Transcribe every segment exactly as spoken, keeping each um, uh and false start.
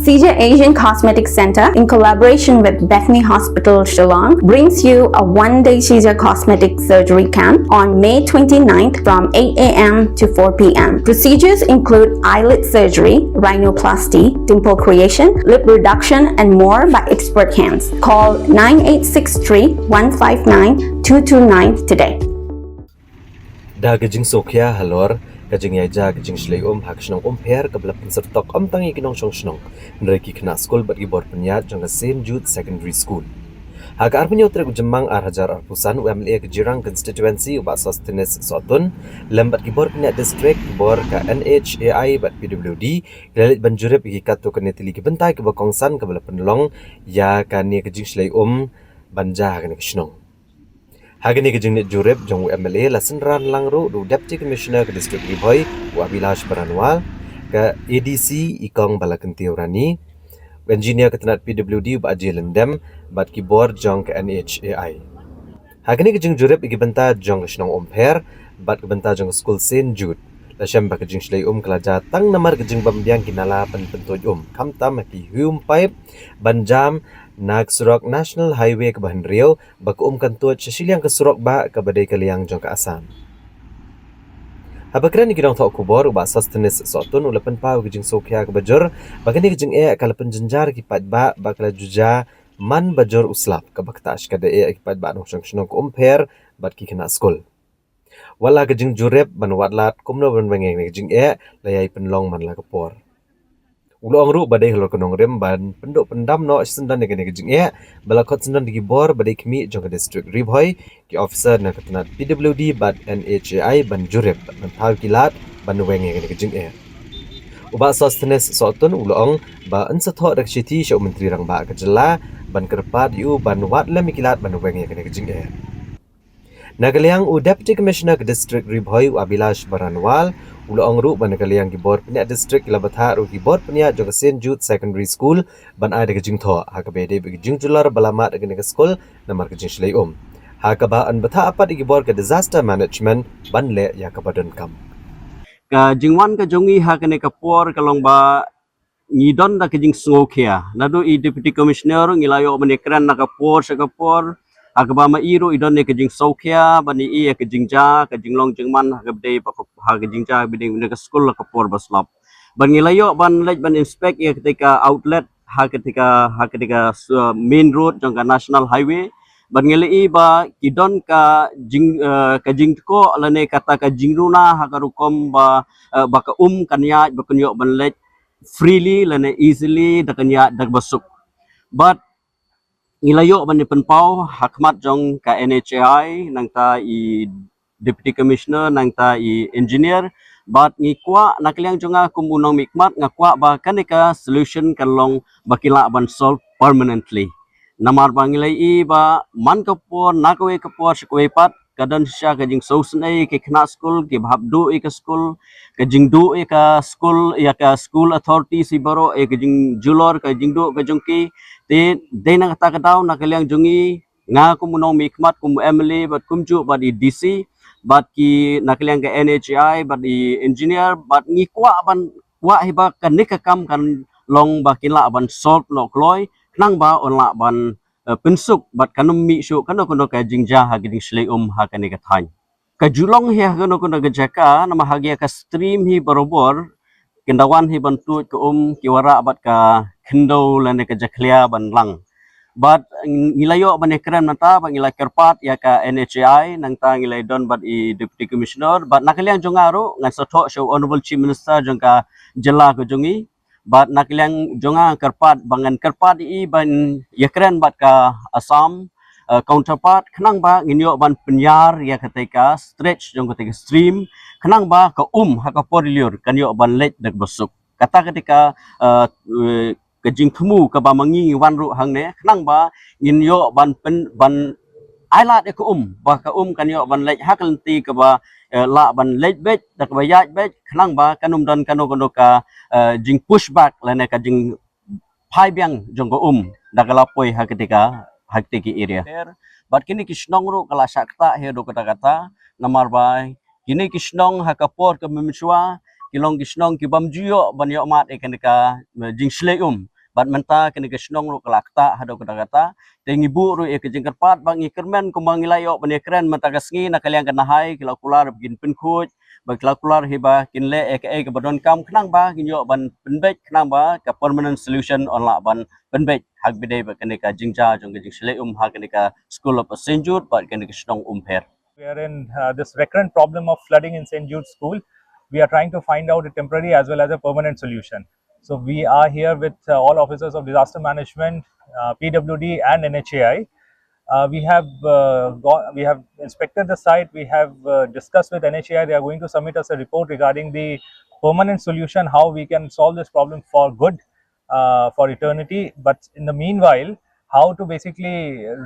Seizure Asian Cosmetic Center, in collaboration with Bethany Hospital Shillong, brings you a one-day seizure cosmetic surgery camp on May twenty-ninth from eight a m to four p m. Procedures include eyelid surgery, rhinoplasty, dimple creation, lip reduction, and more by expert hands. Call nine eight six three, one five nine, two two nine today. Da ka jingsngewkhia halor ka jingïaja ka jingshlei um ha ka shnong Umpher kaba la pynsyrtok ym tang ïa ki nongshong shnong, hynrei ki khynnah skul bad ki bor pynïaid jong ka Saint Jude Secondary School. Ha ka arphew tarik u Jymmang ar hajar arphew san, u M L A ka Jirang Constituency, u Bah Sosthenes Sohtun, lem bad ki bor pynïaid district, ki bor ka N H A I bad P W D, ki la leit ban jurip ïa ki katto katne tylli ki bynta kiba kongsan kaba la pynlong ïa kane ka jingshlei um ban jia ha kane ka shnong. Ha kane ka jingleit jurip jong u M L A la synran lang ruh da u Deputy Commissioner ka District Ri Bhoi, u Abhilash Baranwal, ka A D C i Kong Balakyntiew Rani, u Engineer ka tnat P W D, u Bah Ajay Lyngdoh, bad ki bor jong ka N H A I. Ha kane ka jingjurip ïa ki bynta jong ka shnong Umpher bad ka bynta jong ka skul Saint Jude, la shem ba ka jingshlei um ka la jia tang namar ka jingbym biang ki nala ban pyntuid um, khamtam ha ki hume pipe ban jam na ka surok National Highway kaba hynriew, ba ka um kan tuid sha shiliang ka surok bah kaba dei ka liang jong ka Assam. Haba kren ïa ki nongthoh khubor, u Bah Sosthenes Sohtun u la pynpaw ïa ka jingsngewkhia kaba jur ba kane ka jingeh ka la pynjynjar ïa ki paidbah bad ka la ju jia man ba jur u slap, kaba ktah shikatdei ïa ki paidbah nongshong shnong ka Umpher bad ki khynnah skul. Wat la ka jingjurip ban wad lad kumno ban weng ïa kane ka jingeh la ïai pynlong man la ka por. U la ong ruh ba dei halor ka nongrim ban pynduh pyndam noh shisyndon ïa kane ka jingeh, ba la khot syndon da ki bor ba dei khmih jong ka District Ri Bhoi, ki officer na ka tnat P W D bad N H A I ban jurip bad ban thaw ïa ki lad ban weng ïa kane ka jingeh. U Bah Sosthenes Sohtun u la ong ba un sa thoh da ka shithi sha u Myntri Rangbah ka jylla ban kyrpad ïa u ban wad lem ïa ki lad ban weng ïa kane ka jingeh. Na ka liang u Deputy Commissioner ka District Ri Bhoi, u Abhilash Baranwal, u la ong ruh ba na ka liang ki bor pynïaid district ki la bthah ruh ïa ki bor pynïaid jong ka Saint Jude Secondary School ban ai da ka jingthoh ha kaba ïadei bad ka jingjulor ba la mad ha kane ka skul namar ka jingshlei um, ha kaba yn bthah pat ïa ki bor ka Disaster Management ban leh ïa kaba donkam. Ka jingwan ka jong ngi ha kane ka por ka long ba ngi don da ka jingsngewkhia. Naduh i Deputy Commissioner ngi la ïoh ban ïakren na ka por sha ka por, ha kaba ma i ruh i don ïa ka jingsngewkhia ban ïohi ïa ka jingjia, ka jinglong jingman ha kaba dei ba ka, ha ka jingjia ba dei na ka skul ha ka por ba slap. Bad ngi la ïoh ban leit ban inspect ïa katei ka outlet ha katei ka, ha katei ka, uh, main road jong ka National Highway. Bad ngi la ïohi ba ki don ka jing, uh, ka jingtkoh lane kata ka jingruna ha ka rukom ba, uh, ba ka um kan ïaid ba kan ïoh ban leit freely lane easily da kan ïaid da kaba suk. Bad ngi la ïoh ban ïa pynpaw ha khmat jong ka N H A I, nangta i Deputy Commissioner, nangta i engineer, bad ngi kwah na ka liang jong nga kum u nongmihkhmat nga kwah ba kane ka solution kan long ba ki lah ban solve permanently. Namar ba ngi la ïohi ba man ka por na kawei ka por sha kawei pat ka don shisha ka jingsngewsynei ïa ki khynnah skul kiba hap duh ïa ka skul, ka jingduh ïa ka skul, ïa ka school authorities hi baroh, ïa ka jingjulor, ka jingduh ka jong ki. Te dei na kata ka daw na ka liang jong ngi, nga kum u nongmihkhmat, kum u M L A bad kumjuh bad i D C bad ki na ka liang ka N H A I bad i engineer bad ngi kwah ban kwah hi ba kane ka kam kan long ba kin lah ban solve noh kloi khnang ba un lah ban, eh, pynsuk bad kan ym mih shuh kano kano ka jingjia ha ka jingshlei um ha kane ka thaiñ. Ka ju long hi ha kano kano ka jaka namar ha ka stream hi barabor, kin da wan hi ban tuid ka um, ki wanrah bad ka khyndew lane ka jakhlia ban lang. Bad ngi la ïoh ban ïakren mynta bad ngi la kyrpad ïa ka N H A I, nangta ngi la don bad i Deputy Commissioner bad na ka liang jong nga ruh ngan sa thoh sha u Honourable Chief Minister jong ka jylla ka jong ngi. Bad na ka liang jong nga kyrpad ba ngan kyrpad ïa i ban ïakren bad ka Assam, eh, counterpart khnang ba ngin ïoh ban pynïar ïa katei ka stretch jong katei ka stream khnang ba ka um ha ka por lyiur kan ïoh ban leit da kaba suk. Kata katei ka, eh, eh, ka jingthmu kaba ma ngi ngi wan ruh hangne khnang ba ngin ïoh ban pyn, ban ai lad ïa ka um ba ka um kan ïoh ban leit ha ka lynti kaba, eh, lah ban leit beit da kaba ïaid beit khnang ba kan ym don kano kano ka, eh, jing push back lane ka jingphai biang jong ka um da ka la poi ha katei ka, ha katei ki area. Bad kine ki shnong ruh ka la shah ktah hi ruh kata kata namar ba kine ki shnong ha ka por kaba mynshuwa ki long ki shnong ki bym ju ïoh ban ïoh mad ïa kane ka, eh, jingshlei um. Bad mynta kane ka shnong ruh ka la ktah haduh katta katta. Te ngi buh ruh ïa ka jingkyrpad ba ngi kyrmen kumba ngi la ïoh ban ïakren mynta ka sngi na ka liang ka Nahai, ki la kular ba kin pynkhuid, ba ki la kular hi ba kin leh ïa kaei kaba donkam khnang ba kin ïoh ban pynbeit khnang ba ka permanent solution yn lah ban pynbeit ha kaba ïadei bad kane ka jingjia jong ka jingshah leh um ha kane ka School of Saint Jude bad kane ka shnong Umpher. We are in uh, this recurrent problem of flooding in Saint Jude School. We are trying to find out a temporary as well as a permanent solution. So we are here with uh, all officers of disaster management, uh, P W D and N H A I. Uh, we have uh, gone, we have inspected the site. We have uh, discussed with N H A I. They are going to submit us a report regarding the permanent solution, how we can solve this problem for good, uh, for eternity. But in the meanwhile, how to basically, uh,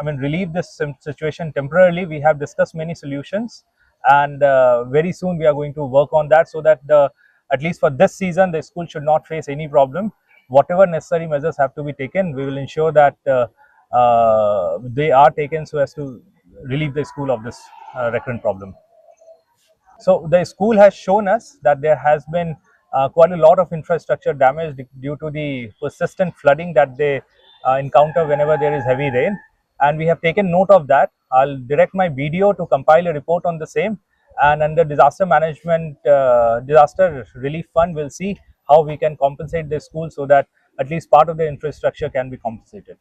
I mean, relieve this sim- situation temporarily. We have discussed many solutions, and uh, very soon we are going to work on that so that the at least for this season the school should not face any problem. Whatever necessary measures have to be taken, we will ensure that uh, uh, they are taken so as to relieve the school of this uh, recurrent problem. So the school has shown us that there has been uh, quite a lot of infrastructure damage d- due to the persistent flooding that they uh, encounter whenever there is heavy rain, and we have taken note of that. I'll direct my B D O to compile a report on the same, and under disaster management, uh, disaster relief fund, we'll see how we can compensate the school so that at least part of the infrastructure can be compensated.